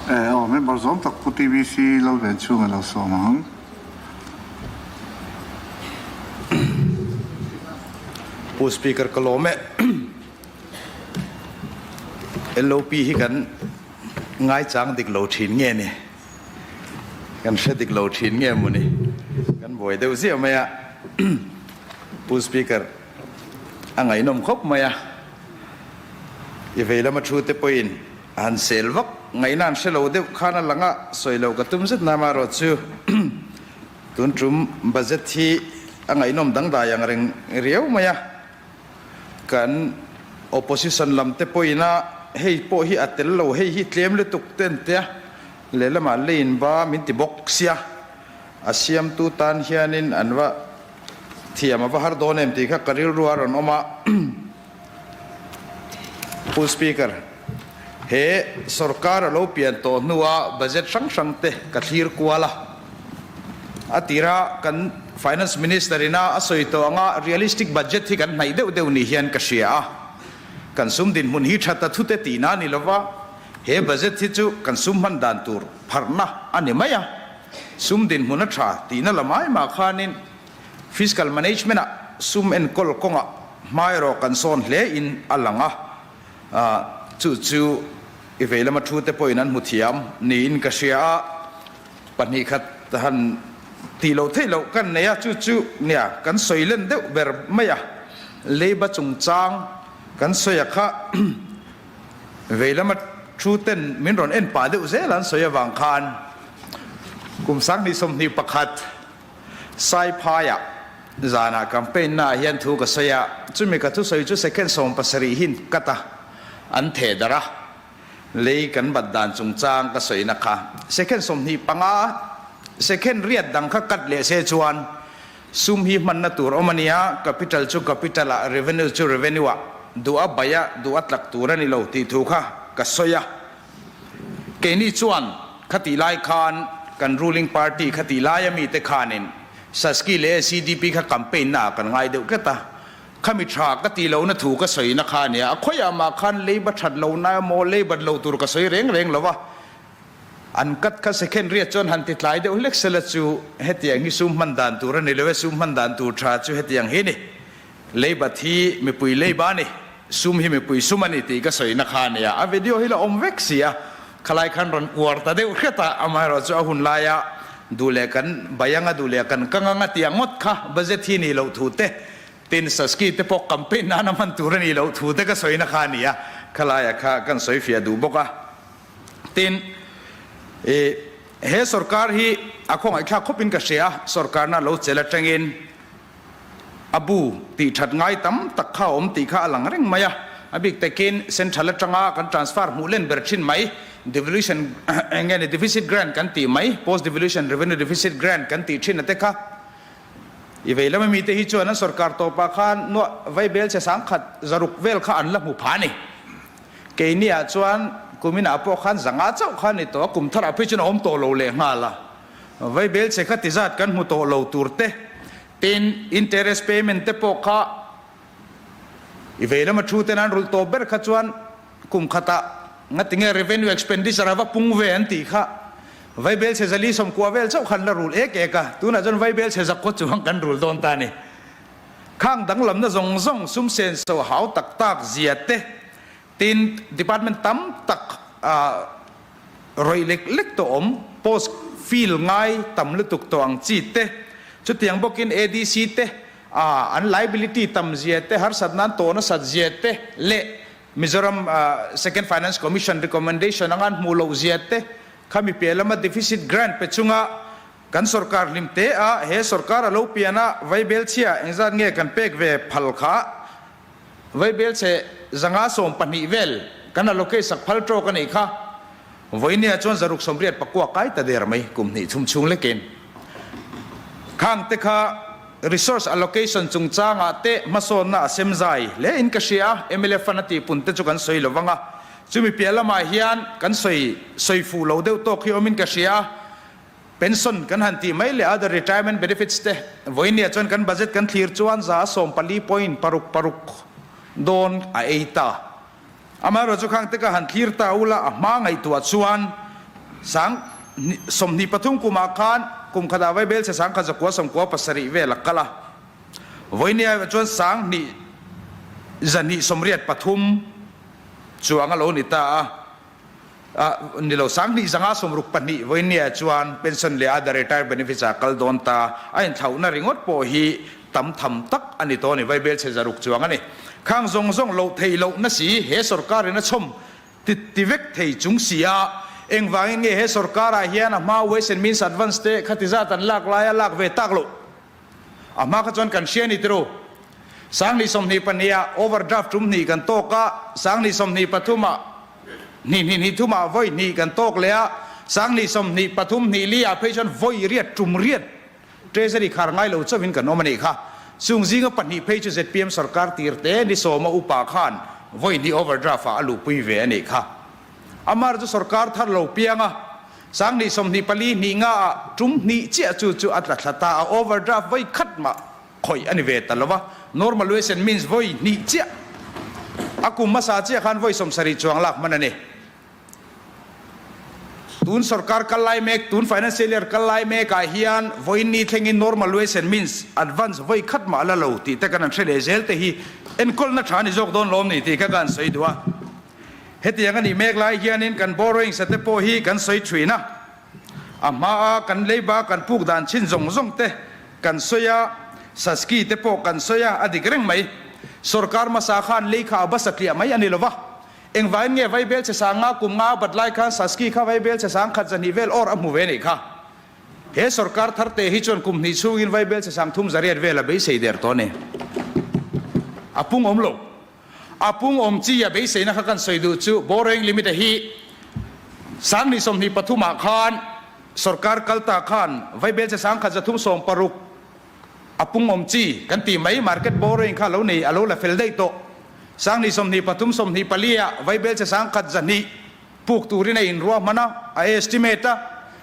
Aw, member zawm tak Pu TBC Lalvenchhunga lo sawm ang. Pu Speaker ka lawm e. LOP hi kan ngaichang dik lo thin nge ni? Kan hre dik lo thin nge maw ni? Kan buai deuh ziah mai a. Pu Speaker a ngaihnawm khawp mai a. I vei lama thu te pawhin a han sel vak ngaihna an hre lo deuh khan a lang a, sawi loh ka tum zet na amaherawh chu tun tum budget hi a ngaihnawm dangdai ang reng riau mai a. Kan opposition lam te pawhin a hei pawh hi a tel lo, hei hi tlem lutuk te an tia, lehlamah leiin ba min ti bawk sia, a siamtu tan hianin an va thiam a va har dawn em tih kha ka rilru a rawn awm a. Pu Speaker, he sorkar a lo pian tawh hnua budget hrang hrang te ka thlir kual a. A tira kan Finance Minister ina a sawi tawh anga realistic budget hi kan hnaih deuh deuh ni hian ka hria a. Kan sum dinhmun hi tha ta thute tihna a ni lova, he budget hi chu kan sum hman dan tur pharhna a ni mai a. Sum dinhmun a tha tihna lamai mah khanin Fiscal Management ah sum enkawl kawngah hmaerawh kan sawn hle in a lang a, chu chu i vei lama thu te pawhin an hmu thiam niin ka hria a, 2 khat han tih loh theih loh kan nei a, chu chu nia kan sawi len deuh ber mai a, Leiba chungchang kan sawi a kha vei lama thu ten min rawn en pah deuh zel an sawi avang khan kum 2021 Saiphaiah zanah campaign naah hian thu ka sawi a, chumi ka thusawi chu second 70 hin cut a, an theh darh a, lei kan bat dan chungchang ka sawina kha second 25, second riat dang kha cut leh se chuan sum hi hmanna tur awm a nia, capital chu capital ah, revenue chu revenue ah, duh a baih a, duh a tlak tur a ni lo tih thu kha ka sawi a. Keini chuan khatih lai khan kan ruling party khatih laia mite khanin Saski leh SEDP kha campaign naah kan ngai deuh tlat a, khami tha ka tih lohna thu ka sawina kha a nia, a khawiah mah khan leiba that lohna emaw leibat lo tur ka sawi reng reng lo va, an cut kha second riat chuan han ti tlai deuh hlek sela chu hetiang hi sum hman dan tur a ni lo e, sum hman dan tur tha chu hetiang hi a ni. Leibat hi mipui leiba a ni, sum hi mipui sum a ni tih ka sawina kha a nia. A video hi la awm vek si a, khalai khan rawn uar ta deuh hret a, amaherawh chu a hun laia duh leh kan bai anga duh leh kan kang anga tih ang ngawt kha budget hi nih loh thu te, tin Saski te pawh campaign nana hman tur a nih loh thu te ka sawina kha a ni a, khalaia kha kan sawi fiah duh bawk a. Tin, i he sorkar hi a khawngaihthlak khawpin ka hria a, sorkarna lo chel atangin, A bu tih that ngai tam tak kha a awm tih kha a lang reng mai a, a bik takin Central atanga kan transfer hmuh len ber thin mai, devolution eng nge ni deficit grant kan tih mai, post devolution revenue deficit grant kan tih thin a te kha. I vei lama mite hi chuan an sorkar tawpah khan nuah vaibel che 1006 vel kha an la hmu pha a ni. Keiniah chuan kuminah pawh khan 500 chauh kha a ni tawh a, kum tharah phei chuan a awm tawh lo lehnghal a. Vaibel che kha ti zat kan hmu tawh lo tur te, tin interest payment te pawh kha i vei lama thu ten an rulh tawp ber kha chuan kum khatah ngatinge revenue expenditure a va pung ve an tih kha vaibel che 490 vel chauh khan la rulh ek ek a, tunah chuan vaibel che zakua chuang kan rulh dawn ta a ni. Khang danglamna zawng zawng sum senso hau tak tak zia te, tin department tam tak rawih lek lek tawh awm, post fill ngai tam lutuk tawh ang chi te, chutiang bawkin ADC te an liability tam zia te, harsatna an tawh nasat zia te leh Mizoram Second Finance Commission recommendation anga an hmuh loh zia te, khami piah lama deficit grant pe chunga kan sorkar hlim te a he sorkar a lo pian a vaibel chhia engzat nge kan pek ve phal kha Vaibel chhe 512 vel kan allocate sak phal tawk a nih kha. Vawinia chuan 689 kai ta der mai kum hnih chhum chhung lekin. Khang te kha resource allocation chungchangah te hmasawnna a sem zai hle in ka hria a, mla fund a tihpun te chu kan sawi lo vang a, chumi piah lamah hian kan sawi sawi fuh lo deuh tawk hi awmin ka hria a. Pension kan han tih mai leh other retirement benefits te vawinia chuan kan budget kan thlir chuan 114.66 dawn a ei ta. Amaherawhchu khang te ka han thlir ta ula a hma ngaihtuah chuan 2023 kumah khan kum khatah vaibelchhe 1197 vel a kal a, vawinia chuan 2283 chuang a lo ni ta a. Ni lo, 2562 vawinia chuan pension leh other retire benefits ah kal dawn ta. A inthlauhna ringawt pawh hi tam tham tak a ni tawh a ni, vaibelchhe 600 chuang a ni. Khang zawng zawng loh theih lohna si he sorkarin a chhawm ti ti vek thei chung si a, engvangin nge he sorkarah hian a hma Ways and Means Advance te khati zat an lak laia lak ve tak loh? A hma kha chuan kan hria ni tiro. 2022 ah overdraft tum hnih kan tawk a, 2023 ah hnih hnih hnih thum ah vawi hnih kan tawk leh a, 2023 hnih li ah phei chuan vawi riat tum riat Treasury khar ngai lo chauhin kan awm a nih kha. Chung zinga pahnih phei chu zpm sorkar tir te ni sawma upa khan vawi hnih overdraft ah a luhpui ve a nih kha. Amar chu sorkar thar lo piang a, 2024 hnih nga ah tum hnih chiah chu chu a tla thla ta a, overdraft vawi khat mah khawih a ni ve ta lo va, normal ways and means vawi hnih chiah a kum hmasa chiah khan vawi 70 chuang lak hman a ni. Tun sorkar kal lai mek, tun financial year kal lai mek ah hian vawiin ni thlengin normal ways and means advance vawi khat mah la lo tih te kan han hre leh zel te hi enkawlna tha a ni zawk dawn lawm ni tih kha ka han sawi duh a. Hetiang a nih mek lai hianin kan borrowing sate pawh hi kan sawi thin a, a hmaa kan leiba kan puk dan chin zawng zawng te kan sawi a, Saski te pawh kan sawi a, a dik reng mai. Sorkar hmasa khan lei kha a ba satliah mai a ni lo va, engvangin nge Vaibel che sang nga kum nga a bat lai khan Saski kha Vaibel che sang khat zahnih vel awr a hmu ve nih kha. He sorkar thar te hi chuan kum hnih chhungin Vaibel che sang thum zariat vel a beisei der tawh a ni. A pung awm lo. A pung awm chi a beiseina kha kan sawi duh chu borrowing limit a hi 2023 ah khan sorkar kal ta khan vaibelche 1160 a pung awm chi kan tih mai market borrowing kha a lo nei a lo la fel daih tawh 2023 24 ah vaibelche 1200 puk turin a inruahman a, a estimate a,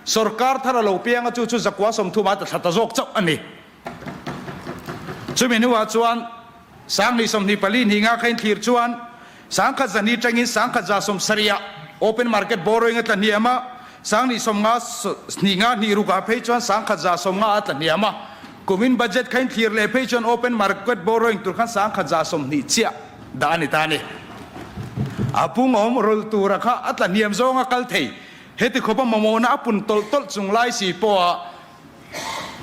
sorkar thar a lo piang a chu chu 930 ah ta thla ta zawk chauh a ni. Chumi hnuah chuan 2024 hnih nga kha inthlir chuan 1100 tangin 1170 ah open market borrowing a tla hniam a, 2050 hnih nga hnih rukah phei chuan 1150 a tla hniam a. Kumin budget kha inthlir leh phei chuan open market borrowing tur khan 1120 chiah dah a ni ta a ni. A pung awm rawlh tura kha a tla hniam zawnga kal thei. Heti khawpa mamawhna a pun tawlh tawlh chung lai si pawha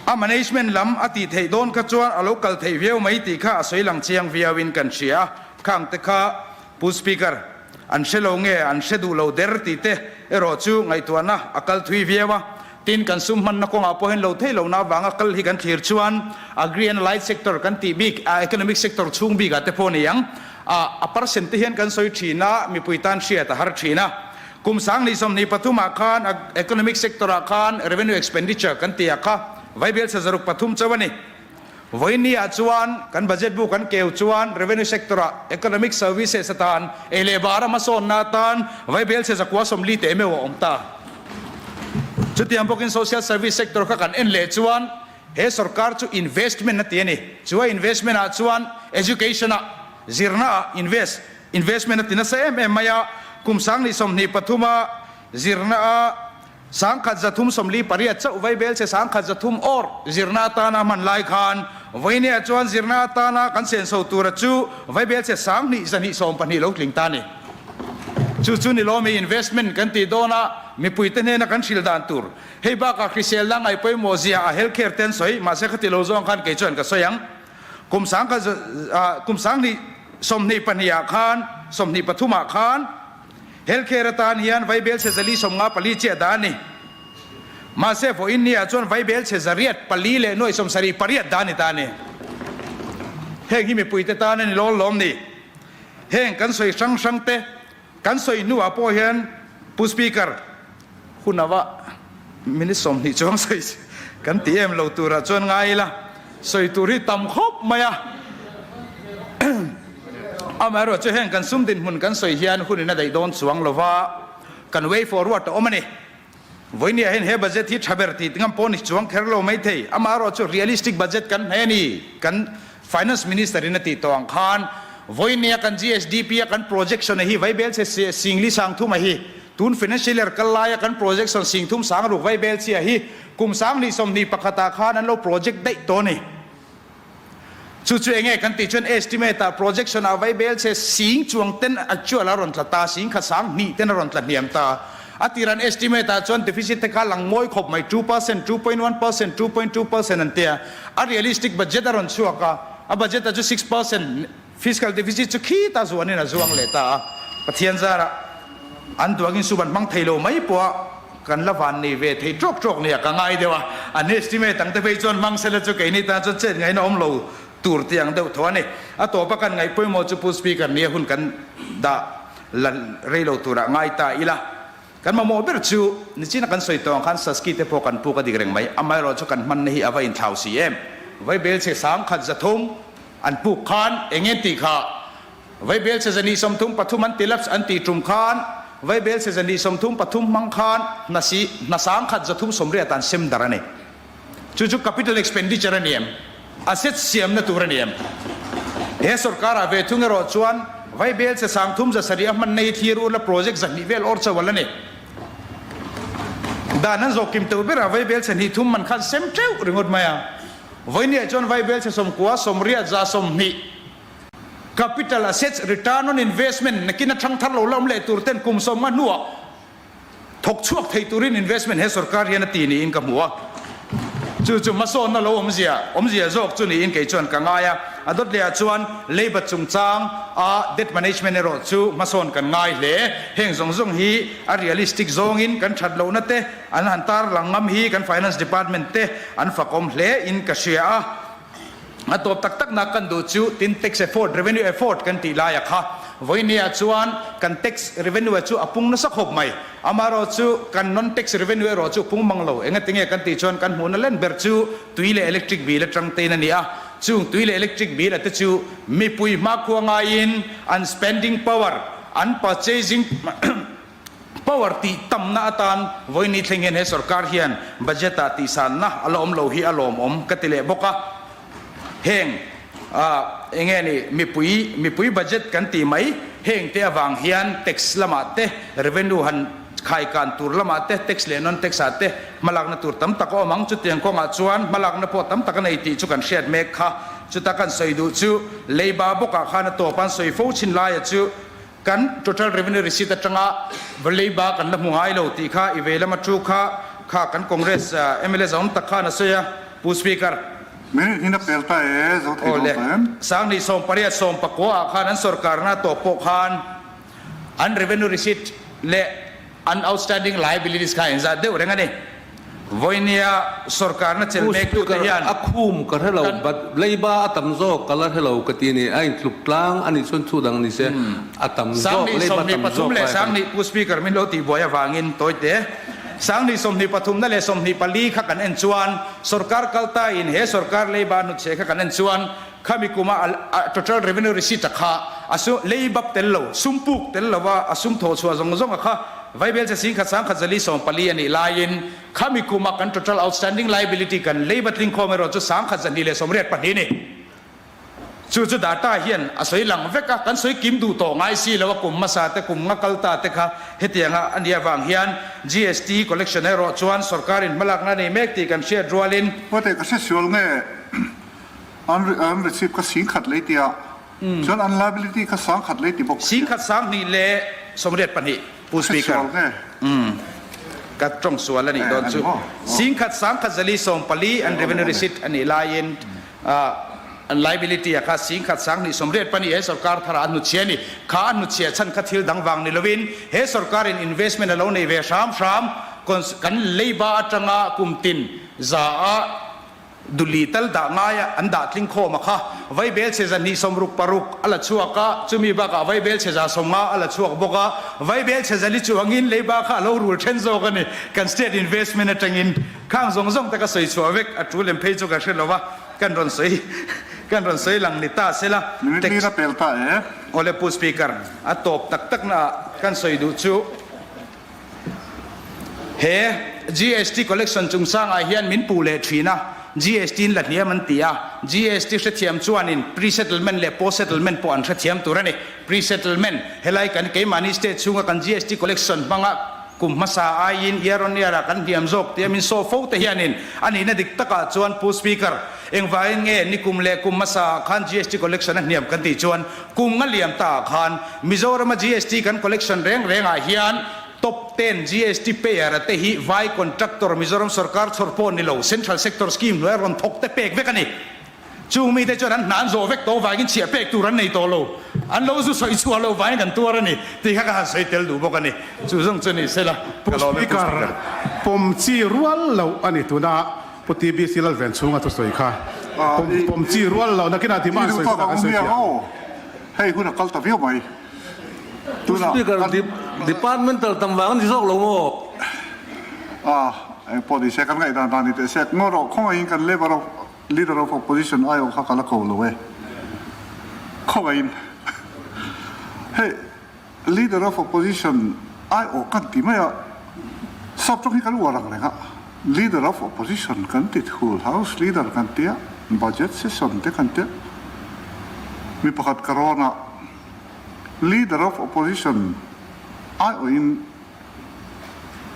A management lam a tih theih dawn kha chuan a lo kal theih viau mai tih kha a sawi lang chiang viauin kan hria a, khang te kha Pu Speaker, an hre lo nge an hre duh lo der tih te erawh chu ngaihtuahna a kal thui viau a, tin kan sum hmanna kawngah pawh hian lo theih lohna avanga kal hi kan thlir chuan Agri and Allied Sector kan tih bik a economic sector chhung bikah te pawh ni ang a, a percent te hian kan sawi thin a, mipui tan hriat a har thin a. Kum 2023 ah khan economic sector ah khan revenue expenditure kan tih ah kha vaibelchhe 603 chauh a ni. Vawiin ah chuan kan budget bu kan keu chuan revenue sector ah economic services atan ei leh bar a hmasawnna atan vaibelchhe 940 teh meuh a awm ta. Chutiang bawkin social service sector kha kan en leh chuan he sorkar chu investment a ti a ni. Chu a investment ah chuan education ah zirna ah invest Investment a ti nasa em em mai a, kum 2023 a zirna a 1348 chauh vaibelchhe 1300 awr zirna atana a hman lai khan vawinia chuan zirna atana kan senso tura chu vaibelchhe 2212 lo tling ta a ni. Chu chu ni lawmi investment kan tih dawn a, mipuite hnena kan hrilh dan tur. Hei bakah hriselna ngaihpawimawh zia a health care te an sawi, mahse khati lo zawng khan kei chuan ka sawi ang. Kum sang kha kum 2022 ah khan 23 ah khan health care atan hian vaibelchhe 454 chiah dah a ni. Mahse vawiin ni ah chuan vaibelchhe 804 leh nuai 78 dah a ni ta a ni. Heng hi mipuite tan a ni lawl lawm ni. Heng kan sawi hrang hrang te Kan sawi hnuah pawh hian Pu Speaker, hun ava minute 20 chuang sawi kan ti em lo turah chuan ngai ila, sawi tur hi tam khawp mai a. Amaherawhchu heng kan sum dinhmun kan sawi hian hunin a daih dawn chuang lova, kan way forward a awm a ni. Vawinia hian he budget hi tha ber tih ngam pawh ni chuang kher lo mai thei. Amaherawhchu realistic budget kan hne a ni. Kan Finance Minister in a tih tawh ang khan vawinia kan GSDP a kan projection a hi vaibelchhe singli sangthum a hi. Tun financial year kal laia kan projection singthum sang ruk vai bel chhia hi kum 2021 ah khan an lo project daih tawh a ni. Chu chu enge kan tih chuan estimate ah projection ah vai bel chhe sing chuang ten actual a rawn tla ta, sing khat sang hnih ten a rawn tla hniam ta. A tir an estimate ah chuan deficit te kha lang mawi khawp mai, 2%, 2.1%, 2.2% an tia. A realistic budget a rawn chhuak a, a budget ah chu 6%, Fiscal deficit chu khita zuanin a zuang leh ta a, Pathian zarah an duangin sum an hmang thei lo mai pawh a kan la van nei ve thei tawk tawk nia ka ngai deuh a, an estimate ang te phei chuan hmang sela chu keini tan chuan chet ngaihna awm lo tur tih ang deuh tho a ni. A tawpa kan ngaih pawimawh chu Pu Speaker nia hun kan dah la rei lo turah ngai ta ila. Kan mamawh ber chu nichina kan sawi tawh ang khan Saski te pawh kan puk a dik reng mai, amaherawhchu chu kan hmanna hi a va inthlau si em? Vaibelchhe 10,000 An puk khan eng nge tih kha Vaibel chhe 133 an ti lapse an tih tum khan Vaibel chhe 133 hmang khan hna si hna 1380 an sem dar a ni. Chu chu capital expenditure a ni em? Asset siamna tur a ni em? He sorkar ah ve thung erawh chuan Vaibel chhe 37 a hmanna hi thlir ur la project 200 vel awr chauh al a ni. Dan an zawh kim teuh berah Vaibel chhe hnih thum man khan sem teuh ringawt mai a. Vawinia chuan Vaibelchhe 90, 80, 120 Capital Assets Return on Investment nakin a thang thar lo la awm leh tur ten kum 50 hnuah thawk chhuak thei turin investment he sorkar hian a ti niin ka hmu a. Chu chu hmasawnna lo awmzia awmzia zawk chu niin kei chuan ka ngai a. A dawt lehah chuan Labour chungchang a debt management erawh chu hmasawn kan ngai hle. Heng zawng zawng hi a realistic zawngin kan that lohna te An han tarlang ngam hi kan Finance Department te an fakawm hle in ka hria a. A tawp tak tak nak kan duh chu tin tax effort, revenue effort kan tih laia kha vawinia chuan kan tax revenue chu a pung nasa khawp mai. Amaherawh chu kan non tax revenue erawh chu pung mang lo. Engatinge kan tih chuan kan hmuhna len ber chu tui leh electric bill atang tein a ni a. Chung tui leh electric bill a te chu mipui hmakhua ngaiin an spending power, an purchasing Power tih tamna atan vawiini thleng hian he sorkar hian budget ah tihsanna a la awm lo hi a lawmawm ka ti leh bawk a. Heng eng nge ni mipui mipui budget kan tih mai heng te avang hian tax lamah te revenue han khaikan tur lamah te tax leh non tax ah te hmalakna tur tam tak a awm ang. Chutiang kawngah chuan hmalakna pawh tam tak a nei tih chu kan hriat mek kha. Chuta kan sawi duh chu leiba bawkah khan a tawp an sawi fo chin laia chu Kan total revenue receipt atanga leiba kan la hmu ngai lo tih kha i vei lama thu kha kha kan Congress mla zawm tak khan a sawi a, Pu Speaker. Minute in a pel ta e, zo thei dawn ta em? 2018 19 ah khan an sorkarna tawp pawh khan an revenue receipt leh An outstanding liabilities kha engzat deuh reng a ni. Vawinia sorkarna chelh Pu mek tute Speaker, hian a khum ka hre lo kan. but leiba a tam zawk ka la hre lo ka ti a ni. A intluk tlang a nih chuan thu dang ni se a tam zawk, 20 leiba tam 23 zawk leh lai kan. 20 Pu Speaker min lo tihbuai avangin tawi te. 20 23 na leh 24 kha kan en chuan sorkar kalta in he sorkar leiba hnutchhe kha kan en chuan Khami kuma a total revenue receipt a kha a sum lei bap tel lo, sum puk tel lova a sum thawh chhuah zawng zawng a kha Vaibelche 10,000 10,140 a nih laiin khami kuma kan total outstanding liability kan lei batling khawm erawh chu 1,284 a ni. Chu chu data hian a sawi lang vek a, kan sawi kim duh tawh ngai si lo a kum hmasa te kum nga kal ta te kha hetianga a nih avang hian GST collection erawh chuan sorkarin hmalakna a nei mek tih kan hriat rualin Huate ka hre sual nge? An an receipt kha 10,000 lei tia chuan an liability kha 10,000 lei ti bawk sia. 10,282 Pu Speaker. Sual nge? Umm ka tawng sual a nih dawn chu. 10,1,140 an revenue receipt a nih laiin an liability a kha 10,284 he sorkar tharah an hnuchhia a ni. Kha a hnuchhia chhan kha thil dang vang ni lovin he sorkarin investment a lo nei ve hram hram kan leiba atanga kum tin za a Duli tal dah ngaia an dah tling khawm a kha Vaibel chhe 266 a la chhuak a, chumi bakah Vaibel chhe 150 a la chhuak bawk a, Vaibel chhe 400 chuangin leiba kha a lo rul then zawk a ni. Kan state investment atangin khang zawng zawng te ka sawi chhuah vek a tul em phei chu ka hre lo va, kan rawn sawi kan rawn sawi lang ni ta sela. Minute li a pel ta e. Awle Pu Speaker, a tawp tak tak naah kan sawi duh chu. He GST collection chungchangah hian min puh leh thin a. GST in la hniam an ti a, GST hrethiam chuanin pre-settlement leh post-settlement pawh an hrethiam tur a ni. Pre-settlement, helai kan keimahni state chhunga kan GST collection hmanga kum hmasa aiin year on year ah kan hniam zawk tia min saw fo te hianin a nihna dik takah chuan Pu Speaker, engvangin nge nikum leh kum hmasa ah khan GST collection a hniam kan tih chuan kum nga liam ta ah khan Mizorama GST kan collection reng reng ah hian Top ten GST payer a te hi vai contractor Mizoram sorkar chhawr pawh ni lo Central Sector Scheme hnuaia rawn thawk te pek vek a ni. Chung mite chuan an hna an zawh vek tawh vangin chhiah pek tur an nei tawh lo. An lo zu sawi chhuah loh vangin kan tuar a ni tih kha ka han sawi tel duh bawk a ni. Chu zawng chu ni sela. Pu Speaker, pawm chi rual loh a ni tuna Pu TBC Lalvenchhunga thusawi kha. Pawm chi rual loh nakinah demand sawi hunah kan sawi thiam. Hei hun a kal ta viau mai. Pu Speaker, Departmental tam vang a ni zawk lo maw? A, eng pawh ni se kan ngaihdan dan ni teh se. Ngaw rawh, khawngaihin kan Labour of Leader of Opposition aiawh kha ka la ko lo e. Khawngaihin hei Leader of Opposition aiawh kan ti mai a, sap tawng hi kan uar ang reng a, Leader of Opposition kan ti thul, House Leader kan tia, Budget Session te kan tia, mi pakhat ka rawn a, Leader of Opposition aiawhin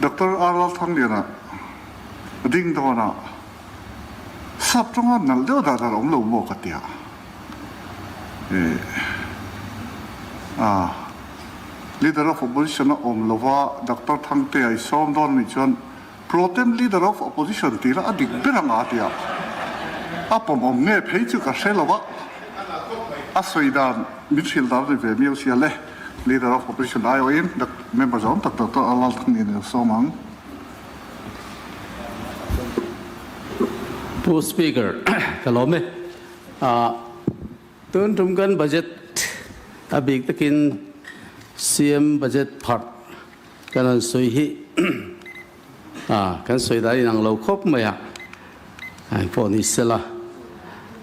Doctor R Lalthangliana ding dawnah sap tawnga nalh deuh dah dar awm lo maw ka tia. Eh ah Leader of Opposition a awm lova Doctor Thangtea i sawm dawn anih chuan Pro tem Leader of Opposition tih lah a dik ber ang a tia a pawmawm nge phei chu ka hre lo a, a sawi dan min hrilh dan a ni ve miau sia le. Leader of Opposition aiawhin member zawng tak Doctor Alal Thangni nen sawm ang. Pu Speaker, ka lawm e. Tun tum kan budget a bik takin CM budget pharh kan han sawi hi kan sawi dan inang lo khawp mai a, eng pawh ni sela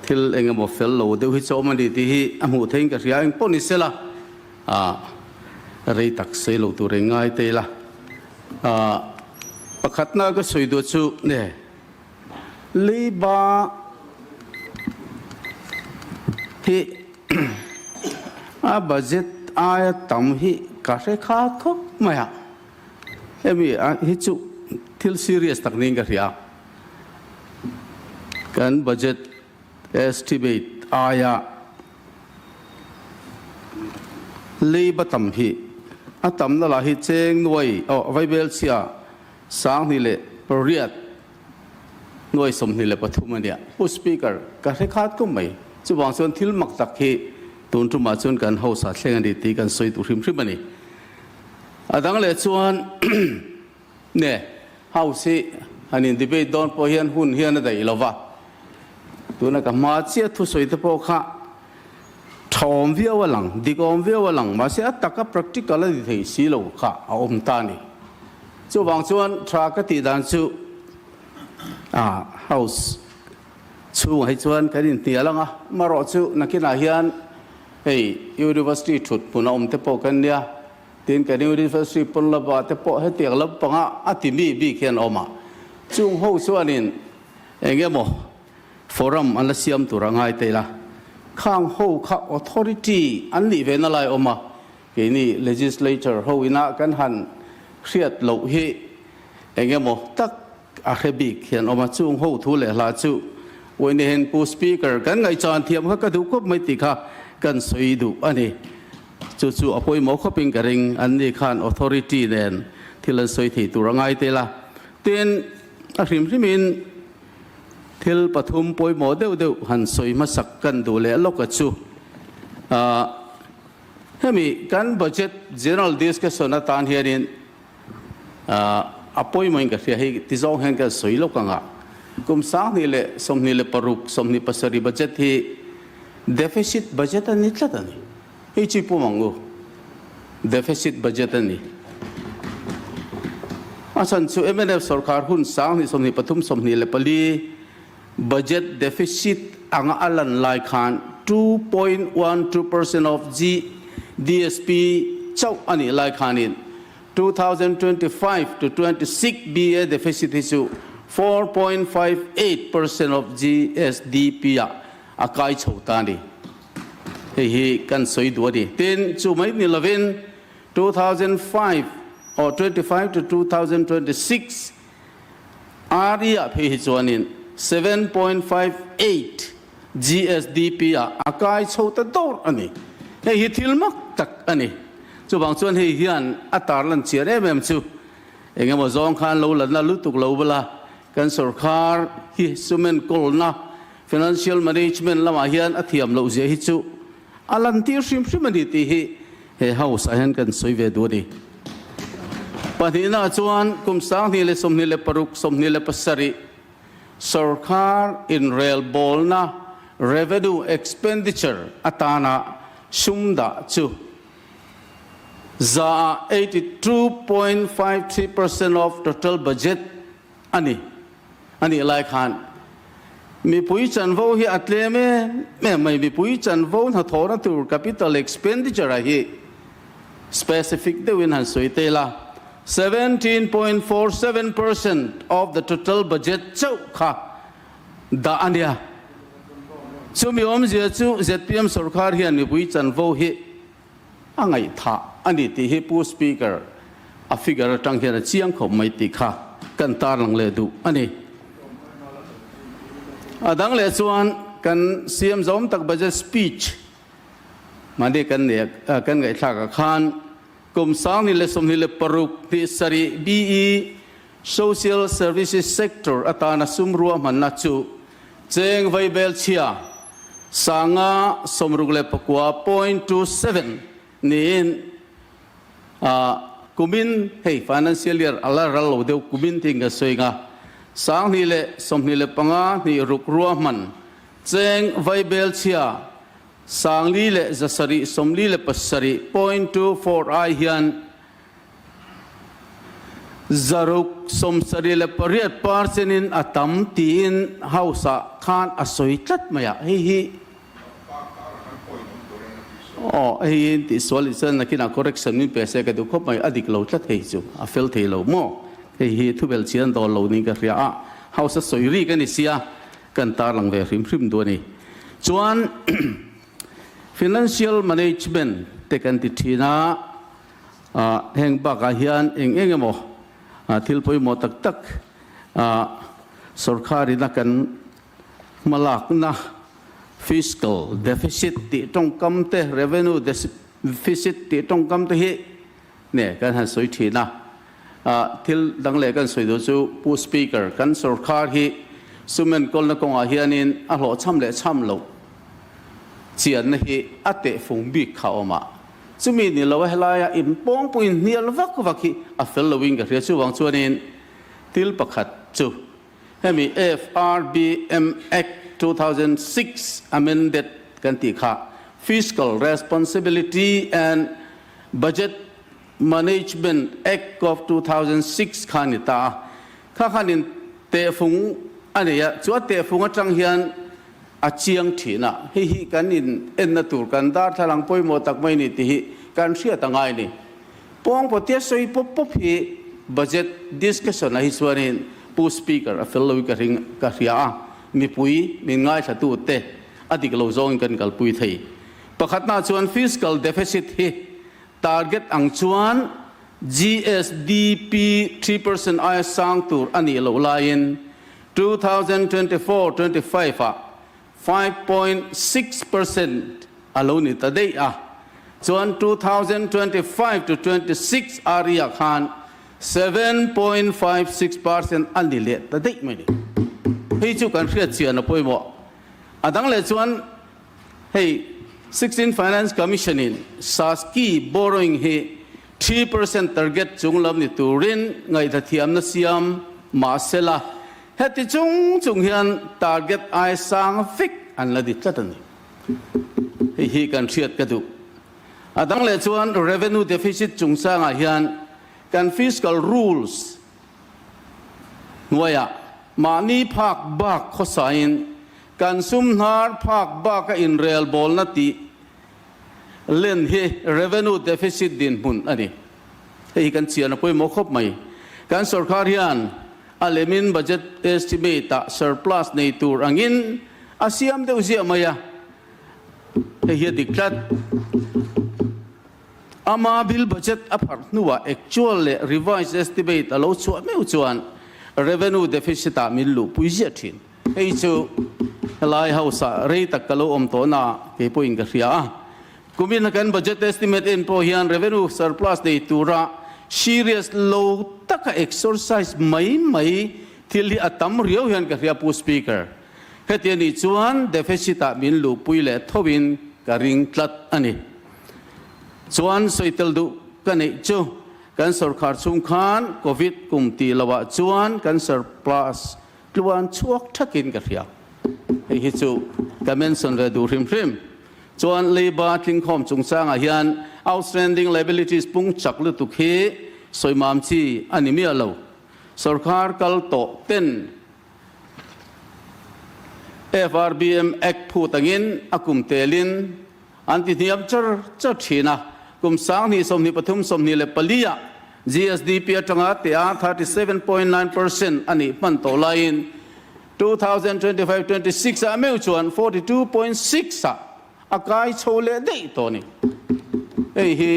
thil eng emaw fel lo deuh hi chu awm a ni tih hi a hmuh theihin ka hria, eng pawh ni sela rei tak sawi lo tur eng ngai te ila pakhatna ka sawi duh chu ne. Leiba hi a budget aia tam hi ka hre kha khawp mai a, hemi hi chu thil serious tak niin ka hria. Kan budget estimate aia leiba tam hi a tamna lah hi cheng nuai aw vaibelchhia 28 nuai 23 a nia. Pu Speaker, ka hre khat khawp mai. Chuvang chuan thil mak tak hi tun tumah chuan kan hausa thleng a ni tih kan sawi duh hrim hrim a ni. A dang leh chuan ne House hi han in debate dawn pawh hian hun hian a daih lo va. Tuna ka hma chiah thusawi te pawh kha tha awm viau a lang, dik awm viau a lang, mahse a taka practical a ni thei si lo kha a awm ta a ni. Chuvang chuan tha ka tih dan chu ah house chhungah hi chuan kan inhnial ang a, amarawh chu nakinah hian hei university thut hmun a awm te pawh kan nia, tin kan university pawn lama te pawh hetiang lampanga a ti mi bik hian a awm a, chung ho chuanin eng emaw forum an la siam tur a ngai ta ila, khang ho kha authority an nih ve na lai awm a, Keini legislature ho ina kan han hriat loh hi eng emaw tak a hre bik hian awm a, chung ho thu leh hla chu Uainihin Pu Speaker kan ngaihchan thiam kha ka duh khawp mai tih kha kan sawi duh a ni. Chu chu a pawimawh khawpin ka ring, anni khan authority nen thil an sawi thei tur a ngai tel a. Tin, a hrim hrimin thil pathum pawimawh deuh deuh han sawi hmasak kan duh leh lawk a chu. Hemi kan budget general discussion atan hianin a pawimawhin ka hria hei ti zawng hian kan sawi lawk ang a, kum 2026, 27 budget hi deficit budget a ni tlat a ni. Hei chi pum ang u, deficit budget a ni. A chhan chu mnf sorkar hun 2023, 24 Budget deficit anga a lan lai khan 2.12 percent of GDSP chauh a nih lai khanin 2025 to 26 BA deficit hi chu 4.58% of GSDP ah a kai chho ta a ni. Hei hi kan sawi duh a ni. Tin, chu mai ni lovin 2005 or 25 to 2026 RE ah phei hi chuanin 7.58 GSDP ah a kai chho ta dawr a ni. Hei hi thil mak tak a ni. Chuvang chuan hei hian a tarlan chian em em chu engemaw zawng khan lo la na lutuk lo bula kan sorkar hi sum enkawlna, financial management, lamah hian a thiam loh zia hi chu a lantir hrim hrim a ni tih hi he house ah hian kan sawi ve duh a ni. Pahnihna chuan kum 2026, 27 Sorkar inrelbawlna revenue expenditure atana sum dah chu zaah 82.53% of total budget a ni a nih lai khan mipui chanvo hi a tlem em em mai. Mipui chanvo hnathawhna tur capital expenditure a hi specific deuhin han sawi te ila, 17.47% of the total budget chauh kha dah a nia. Chumi awmzia chu zpm sorkar hian mipui chanvo hi a ngaihthah a ni tih hi Pu Speaker a figure atang hian a chiang khawp mai tih kha kan tarlang leh duh a ni. A dang leh chuan kan CM zawm tak budget speech mahni kan nei kan ngaihthlak ah khan kum 2026 27 BE Social Services Sector atana sum ruahmanna chu cheng vaibel chhia 569.27 niin kumin hei financial year a la ral lo deuh kumin tiin ka sawi ang a, 2025 26 ruahman cheng vaibel chhia 4,747.24 ai hian 678 percent-in a tam tiin House-ah khan a sawi tlat mai a, hei hi aw hei hi tihsual nih chuan nakinah correction min pe se ka duh khawp mai, a dik lo tlat hei chu a fel thei lo maw, hei hi thubel chian dawn lo niin ka hria a, House-a sawi rik a ni sia kan tarlang ve hrim hrim duh a ni. Chuan financial management te kan ti thin a. Heng bakah hian eng eng emaw thil pawimawh tak tak sorkharin a kan hmalakna fiscal deficit tih tawngkam te, revenue deficit tih tawngkam te hi nge kan han sawi thin a. Thil dang leh kan sawi duh chu Pu Speaker, kan sorkhar hi sum enkawlna kawngah hianin a hlawhchham leh chham loh chianna hi a tehfung bik kha a awm a. Chumi ni lo a helaia in pawngpui in hnial vak vak hi a fel lo in ka hria. Chuvang chuanin thil pakhat chu hemi FRBM Act 2006 amended kan tih kha Fiscal Responsibility and Budget Management Act of 2006 kha a ni ta a. Kha khanin tehfung a nei a, chu a tehfung atang hian a chiang thin a, hei hi kan in enna tur kan darthlalang pawimawh tak mai ni tih hi kan hriat a ngai a ni. Pawngpawtia sawi pawp pawp hi budget discussion ah hi chuanin Pu Speaker a fel loin ka ring ka hria a, mipui min ngaithlatu te a dik lo zawngin kan kalpui thei. Pakhatna chuan fiscal deficit hi target ang chuan GSDP 3% aia sang tur a nih loh laiin 2024, 25 ah 5.6% a lo ni ta daih a, chuan 2025 to 26 area khan 7.56% a ni leh ta daih mai ni. Hei chu kan hriat chian a pawimawh. A dang leh chuan hei 16 Finance Commission in SASCI borrowing hi 3% target chung lam ni turin ngaihthla thiamna siam mahsela heti chung chung hian target ai sang vek an la di tlat a ni. Hei hi kan hriat ka duh. A dang leh chuan revenue deficit chungchangah hian kan fiscal rules hnuaiah mahni phak bak khawsain kan sum hnar phak baka inrelbawlna tih Len hi revenue deficit dinhmun a ni. Hei hi kan chian a pawimawh khawp mai. Kan sorkar hian A lemin budget estimate-ah surplus nei tur angin a siam deuh ziah mai a, hei hi a dik tlat. Ama bill budget a pharh hnuah actual leh revised estimate a lo chhuah meuh chuan revenue deficit-ah min luhpui ziah thin. Hei chu helai house-ah rei tak ka lo awm tawh na kei pawhin ka hria a. Kumin kan budget estimate en pawh hian revenue surplus nei tura serious lo taka exercise mai mai thil hi a tam riau hian ka hria Pu Speaker. Heti a nih chuan deficit-ah min luhpui leh thovin ka ring tlat a ni. Chuan sawitel duh ka neih chu kan sorkar chhung khan Covid kum tih lohah chuan kan surplus tluan chhuak thakin ka hria. Hei hi chu ka mention ve duh hrim hrim. Chuan leiba tlingkhawm chungchangah hian outstanding liabilities pung chak lutuk hi sawimam chi a ni miah lo. Sorkar kal tawh ten FRBM Act phut angin a kum telin an ti hniam char char thin a, kum 20 23 24 ah GSDP atanga tia 37.9% a nih hman tawh laiin 2025 26 ah meuh chuan 42.6 ah a kai chho leh daih tawh a ni. Hei hi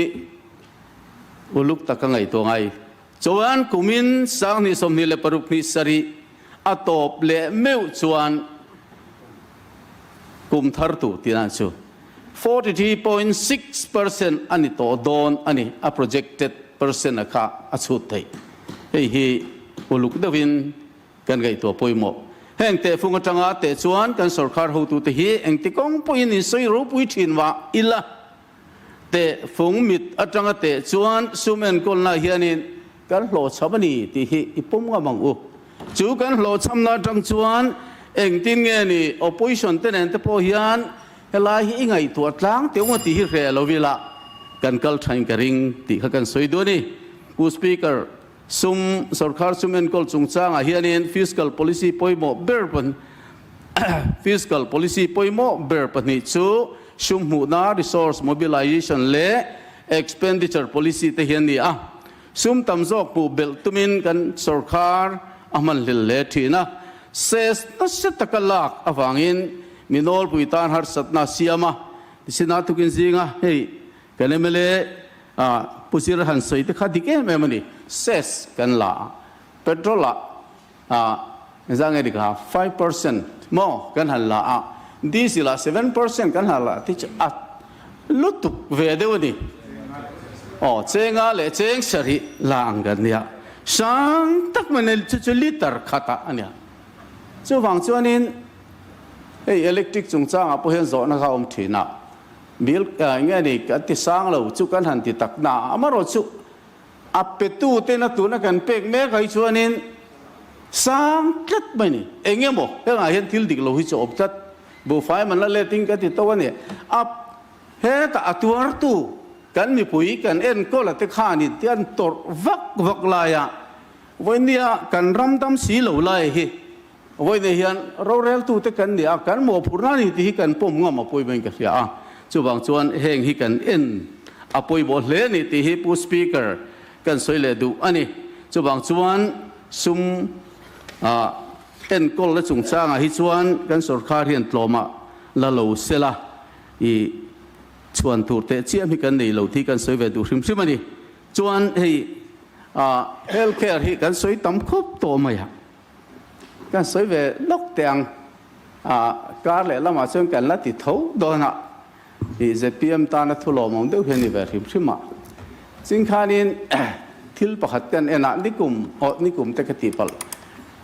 uluk taka ngaihtuah ngai. Chuan kumin 2026 27 a tawp leh meuh chuan kum thar tu tihna chu 43.6% a ni tawh dawn a ni, a projected percent a kha a chhut theih. Hei hi uluk deuhin kan ngaihtuah pawimawh. Heng tehfung atanga teh chuan kan sorkar hotute hi engti kawng pawhin insawi ropui thin vah ila. Teh fung mit atanga teh chuan sum enkawlna hianin kan hlawhchham a ni tih hi i pawm ngam ang u. Chu kan hlawhchhamna atang chuan engtin nge ni opposition te nen te pawh hian helai hi i ngaihtuah tlang teuh nga tih hi hreh lo ila kan kal thain ka ring tih kha kan sawi duh a ni. Pu Speaker, sum sorkar sum enkawl chungchangah hianin fiscal policy pawimawh ber Fiscal policy pawimawh ber pahnih chu sum hmuhna, resource mobilization, leh expenditure policy te hi an ni a. Sum tam zawk hmuh belh tumin kan sorkar a hmanhlel hle thin a. Cess nasa taka lak avangin mi nawlpui tan harsatna a siam a. Tichhinah tukin zinga hei kan mla Pu Zira han sawi te kha dik em em a ni. Cess kan la a, petrol ah Ah zang e dikha 5% maw kan han la a, diesel ah 7% kan han la ti chu a lutuk ve deuh a ni. Aw chenga leh cheng sarih la ang kan nia, sang tak mai nei chu chu liter khat ah a nia. Chuvang chuanin hei electric chungchangah pawh hian zawhna kha a awm thin a, bill enge ni kan ti sang lo chu kan han ti tak na a, amaherawhchu A petuten a tuna kan pek mek ai chuanin sang tlat mai ni. Eng emaw hengah hian thil dik lo hi chu a awm tlat. Buhfai man la letin ka ti tawk a ni. A hetah a tuartu kan mipui kan enkawl a te khanin te an tawrh vak vak laia vawinia kan ram dam si lo lai hi Vawiin hian roreltute kan ni a, kan mawhphurhna a ni tih hi kan pawm ngam a pawimawhin ka hria a. Chuvang chuan heng hi kan en a pawimawh hle a ni tih hi Pu Speaker kan sawi leh duh a ni. Chuvang chuan sum enkawlna chungchangah hi chuan kan sorkar hian tlawmah la lo sela i chhuan tur teh chiam hi kan nei lo tih kan sawi ve duh hrim hrim a ni. Chuan hei health care hi kan sawi tam khawp tawh mai a. Kan sawi ve lawk teh ang, kar leh lamah chuan kan la ti tho dawn a, ih zpm tana thu lawmawm deuh hian ni ve hrim hrim a. Chingkhanin thil pakhat kan en a, nikum aw nikum te ka tih palh,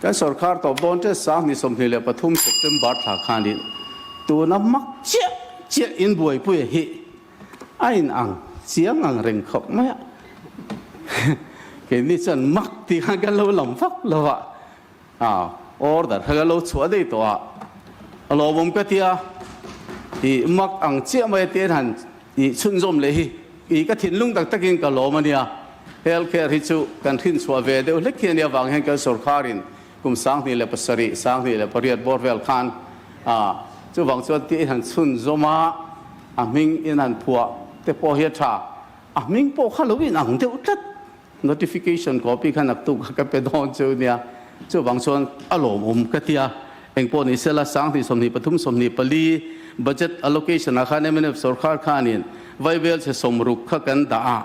kan sorkar tawp dawn ṭet 2023 September thla khanin tuna mak chiah chiah in buaipui hi A in ang chiang ang reng khawp mai a, keini chuan mak tih khan kan lo lam vak lo a, a order kha kan lo chhuah daih tawh a, a lawmawm ka ti a, ih mak ang chiah mai a tiin han ih chhunzawm leh hi ih ka thinlung tak takin ka lawm a nia, health care hi chu kan hrinchhuah ve deuh hlek hi a nia vang hian kan sorkarin kum 2007, 2008 bawr vel khan a chuvang chuan tih in han chhunzawm a, a hming in han phuah te pawh hi a tha. A hming pawh kha lo in ang deuh tlat. Notification copy kha naktuk kha ka pe dawn chu nia. Chuvang chuan a lawmawm ka ti a, engpawh ni sela 20 23 24 budget allocation ah khan mnf sorkar khanin Vaibel chhe 60 kha kan dah a,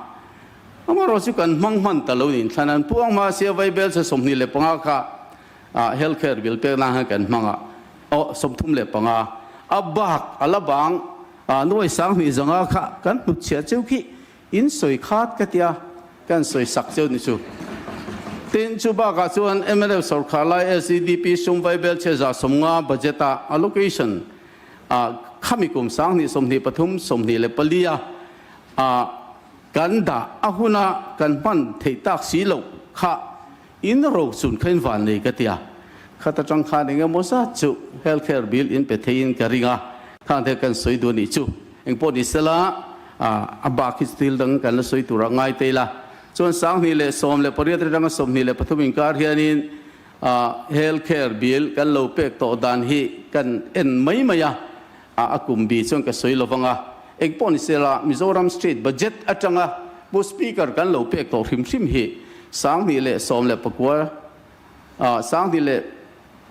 amaherawh chu kan hmang hman ta lo niin thlan an puang hma sia Vaibel chhe 25 kha health care bill pek nan khan kan hmang a, aw 35 a bak a la bang nuai 2500 kha kan hnutchhiah cheu khi In sawi khat ka tia, kan sawi sak cheu ni chu. Tin, chu bakah chuan mnf sorkar lai SEDP sum vaibel chhe 150 budget a allocation a khami kum 20 23 24 a a kan dah a huna kan hman theih tak si loh kha in ro chun kha in van nei ka tia. Khat atang khan eng emaw zat chu health care bill in pe theiin ka ring a, khang te kan sawi duh a nih chu. Engpawh ni sela, a bak hi chu thil dang kan la sawi tur a ngai te ila. Chuan 2018 atanga 23 inkar hianin health care bill kan lo pek tawh dan hi kan en mai mai a, a kum bi chuan ka sawi lo vang a. Engpawh ni sela, Mizoram State Budget atanga Pu Speaker kan lo pek tawh hrim hrim hi 2019,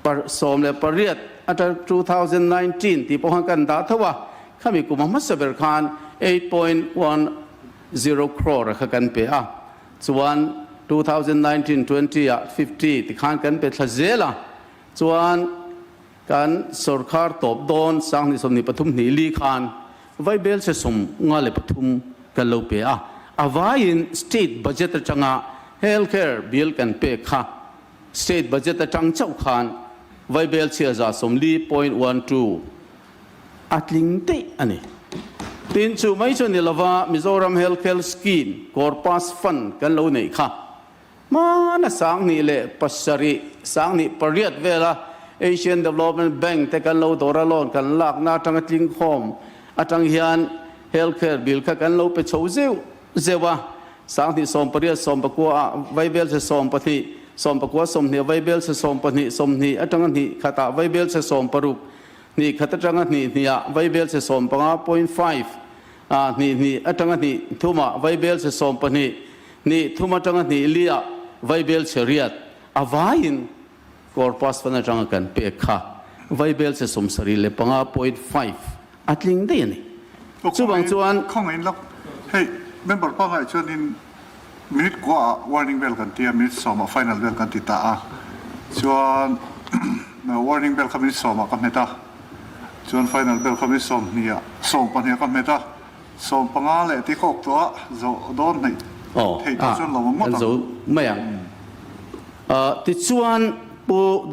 2018 atang 2019 tih pawh khan kan dah tho a, khami kum a hmasa ber khan 8.10 crore kha kan pe a, chuan 2019 20 ah 50 ti khan kan pe thla zel a, chuan kan sorkar tawp dawn 2023 hnih li khan vaibel che 53 kan lo pe a, a vaiin state budget atanga health care bill kan pek kha State budget atang chauh khan vaibel chhia 40.12 a tling daih a ni. Tin, chu mai chu ni lova Mizoram Health Care Scheme Corpus Fund kan lo neih kha hmana 2007, 2008 vela Asian Development Bank te kan lo dawr a loan kan lakna atanga tling khawm atang hian Health Care Bill kha kan lo pe chho zeuh zeuh a, 2018, 19 ah vaibel chhe 12, 19, 20 vaibel chhe 12, 20 atanga hnih khatah vaibel chhe 60, hnih khat atanga hnih hnihah vaibel chhe 15.5, ah hnih hnih atanga hnih thumah vaibel chhe 12, hnih thum atanga hnih liah vaibel chhe riat a vaiin corpus fund atanga kan pek kha vaibel chhe 75.5 A tling daih a ni. Chuvang chuan. Khawngaih lak, hei member pangngai chuanin minute kua ah warning bell kan ti a, minute sawm ah final bell kan ti ta a, chuan warning bell kha minute sawm ah ka hmet a, chuan final bell kha minute 20 ah, 12 ah ka hmet a, 15 leh ti khawk tawh a, zawh dawn hnaih theih tawh chuan lo ang ngawt ang. Kan zo mai ang. Tichuan Pu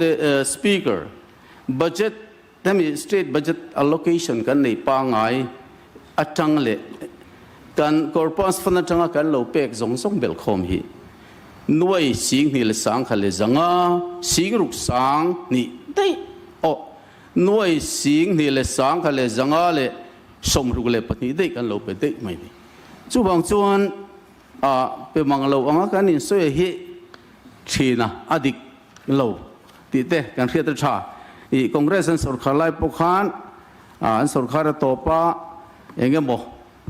Speaker, budget Hemi state budget allocation kan nei pangngai atang leh kan corpus fund atanga kan lo pek zawng zawng belh khawm hi nuai 21 leh 100 leh 500 60 2 daih aw nuai 21 leh 100 leh 500 leh 62 daih kan lo pe daih mai ni. Chuvang chuan a pe mang lo anga kan insawi hi thin a, a dik lo tih te kan hriat a tha. I Congress an sorkar lai pawh khan an sorkar a tawp a, eng emaw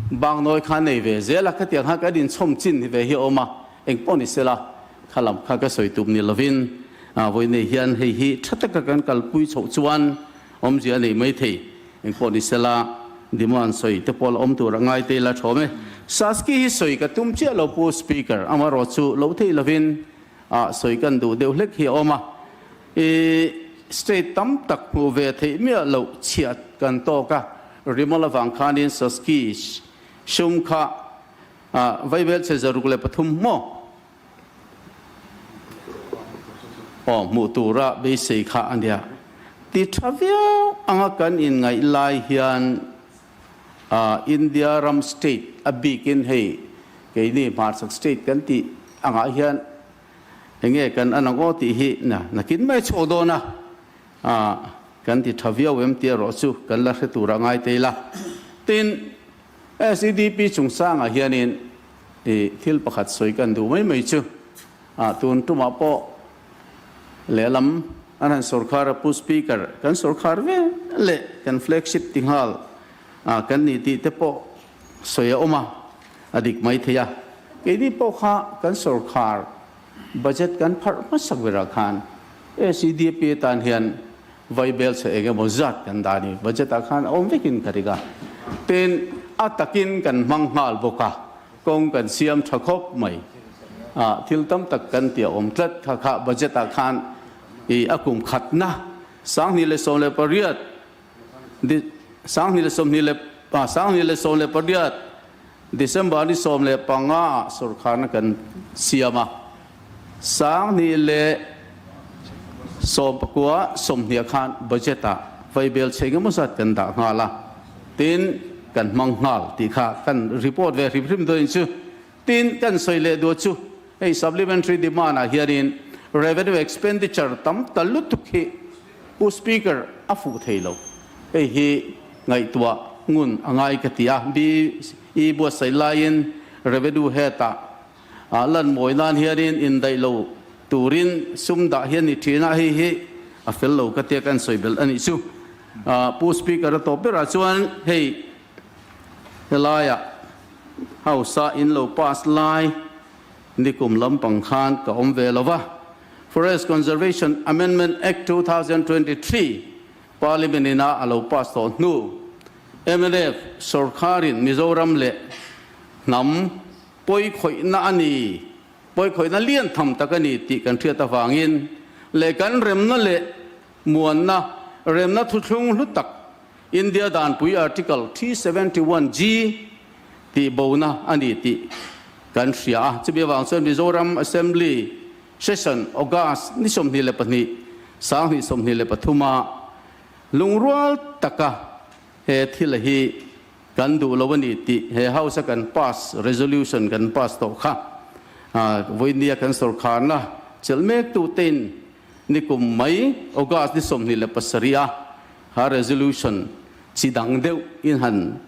bang nawi kha nei ve zel a, khatiang khan kan inchhawm chin ve hi a awm a, eng pawh ni sela kha lam kha ka sawi tum ni lovin vawi nei hian hei hi tha taka kan kalpui chhoh chuan awmzia a nei mai thei. Eng pawh ni sela demand sawi te pawh la awm tur a ngai te ila thawm e. Saski hi sawi ka tum chiah lo Pu Speaker, amaherawh chu lo thei lovin ah sawi kan duh deuh hlek hi a awm a, i state tam tak hmuh ve theih miah loh chhiat kan tawk a, Rimawla vang khanin Saski sum kha ah vaibel chhe 603 maw aw hmuh tura beisei kha a nia. Ti tha viau anga kan inngaih lai hian ah India ram state a bikin hei keini hmarchhak state kan tih angah hian enge kan an ang aw tih hi na nakin mai chhuak dawn a, ah kan ti tha viau em tih erawh chu kan la hre tur a ngai te ila. Tin, SEDP chungchangah hianin i thil pakhat sawi kan duh mai mai chu ah tun tumah pawh lehlam an han sorkar a Pu Speaker kan sorkar ve leh kan flagship ti nghal ah kan ni tih te pawh sawi a awm a, a dik mai thei a. Keini pawh kha kan sorkar budget kan pharh hmasak berah khan. SEDP atan hian vaibel chhe eng emaw zat kan dah a ni. Budget ah khan a awm vekin ka ring a. Tin, a takin kan hmang nghal bawk a, kawng kan siam tha khawp mai. Ah, thil tam tak kan tih a awm tlat kha kha budget ah khan i a kum khatna 2018 2018 December ni 15 ah sorkharna kan siam a, 2019 20 khan budget ah vaibel chhe engemaw zat kan dah nghal a, tin kan hmang nghal tih kha kan report ve hrim hrim dawn chu. Tin kan sawi leh duh chu hei supplementary demand ah hianin revenue expenditure tam ta lutuk hi Pu Speaker a fuh thei lo. Hei hi ngaihtuah ngun a ngai ka ti a. BE buatsaih laiin revenue head ah lan mawi nan hianin indaih lo turin sum dah hi a ni thin a, hei hi a fel lo ka tia kan sawi belh a nih chu. Pu Speaker a tawp berah chuan hei helaiah House a in lo pass lai nikum lampang khan ka awm ve lo va. Forest Conservation Amendment Act 2023 Parliament ina a lo pass tawh hnu mnf sorkharin Mizoram leh hnam pawikhawihna a ni, pawikhawihna lian tham tak a ni tih kan hriat avangin leh kan remna leh muanna, remna thuthlung hlu tak India Danpui Article 371 G tih bona a ni tih kan hria a. Chumi avang chuan Mizoram Assembly Session August ni 22, 2023 a lungrual taka he thil hi kan duh lo a ni tih he House a kan pass resolution kan pass tawh kha vawinia kan sorkharna chelh mek tutein nikum mai August ni 27 a Kha resolution chi dang deuh in han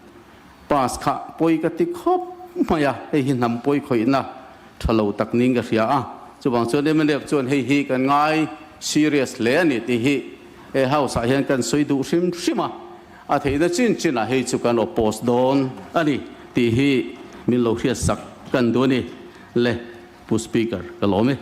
pass kha pawi ka ti khawp mai a, hei hi hnam pawi khawihna tha lo tak niin ka hria a. Chuvang chuan mnf chuan hei hi kan ngai serious hle a ni tih hi he house ah hian kan sawi duh hrim hrim a, a theihna chin chin ah hei chu kan oppose dawn a ni tih hi min lo hriatsak kan duh a ni le Pu Speaker ka lawm e.